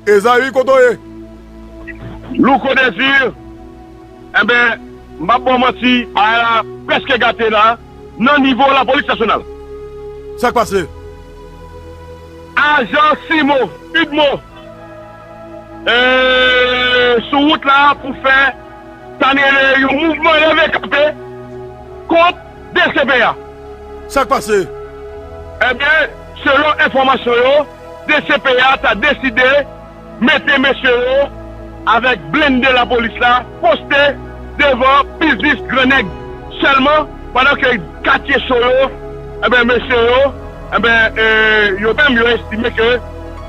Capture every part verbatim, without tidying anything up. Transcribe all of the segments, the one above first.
Ezayi, kote w ye? Louko Désir, enben, m p ap ba w manti, bagay la prèske gate la, nan nivo lapolis nasyonal. Sa k pase? Ajan Simo, Udmo, e, sou wout la pou fè, sa n rele yon mouvman leve kanpe kont D C P A. Sa k pase? Ebyen, selon enfòmasyon yo, D C P A ta deside mete mesye yo avèk blende lapolis la poste devan biznis Gran Nèg sèlman, pandan ke katye cho yo, enben, mesye yo, enben, e, yo menm yo estime ke,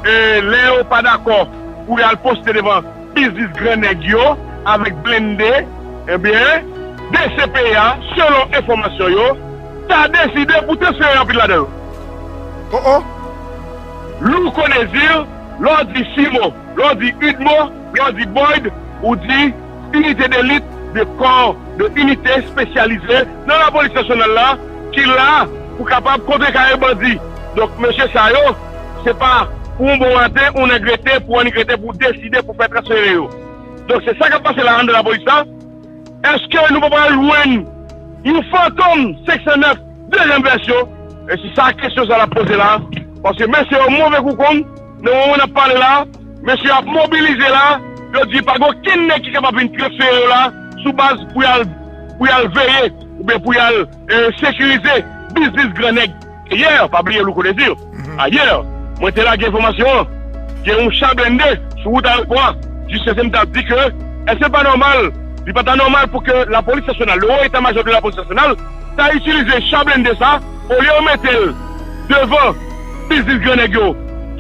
e, lè yo pa dakò pou y al poste devan biznis Gran Nèg yo avèk blende, ebyen, D C P A, selon enfòmasyon yo, ta deside pou transfere anpil ladan yo. Oh oh! Louko Désir, lè w di Simo, lè w di Udmo, lè w di Boyd, ou di inite delit de kò, de inite espesyalize nan lapolis nasyonal la, ki la pou kapab kontrekare bandi. Donk, mesye sa yo, se pa pou yon bon maten, yon nèg rete, pou annik rete, pou deside, pou fè transfere yo. Donk, se sa k ap pase la anndan lapolis la. Èske nou pa pral jwenn yon Fantom senk san nèf dezyèm vèsyon? E se sa kesyon sa l ap poze la. Paske mesye yo move kou konn, nan moman n ap pale la, mesye yo ap mobilize la, yo di pa gen okenn nèg ki kapab vin transfere yo la sou baz pou y al, pou y al veye oubyen pou y al, e, sekirize biznis Gran Nèg. Yè, pa bliye Louko Désir. Ayè, mwen te lage enfòmasyon an. Gen yon cha blende sou wout ayewopò a. Jis se m t ap di ke, èske pa nòmal, li pa ta nòmal pou ke lapolis nasyonal, le wo eta majò de lapolis nasyonal, ta itilize cha blende sa, olye yo mete l devan biznis Gran Nèg yo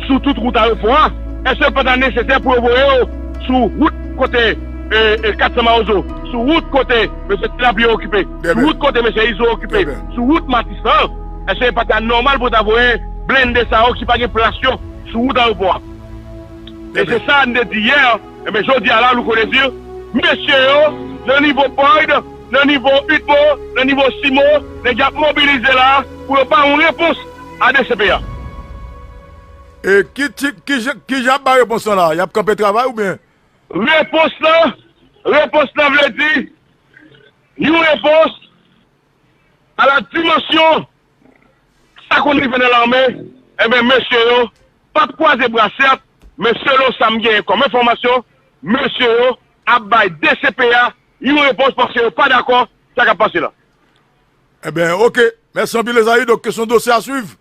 sou tout wout ayewopò a, èske pa ta nesesè pou yo voye yo sou wout kote, e, e, kat san Mawozo, sou wout kote mesye Tilapli okipe, sou wout kote mesye Izo okipe, sou wout Matis lan, èske pa ta nòmal pou yo ta voye blende sa yo ki pa gen plas yo sou wout ayewopò a? E se sa n te di yè, enben, jodi a la, Louko Désir, mesye yo, nan nivo Boyd, nan nivo Udmo, nan nivo Simo, nèg y ap mobilize la pou yo ba yon repons a D C P A. E ki ti, ki jan, ki jan ap bay repons lan la? Y ap kanpe travay oubyen? Repons lan, repons lan vle di, yon repons a la dimansyon sa konn rive nan lame, enben, mesye yo p ap kwaze bra, sèt, men selon sa m genyen kòm enfòmasyon, mesye yo ap bay D C P A yon repons paske yo pa dakò sa k ap pase la. Enben, oke. Mèsi anpil, Ezayi. Donk, kesyon dosye a swiv.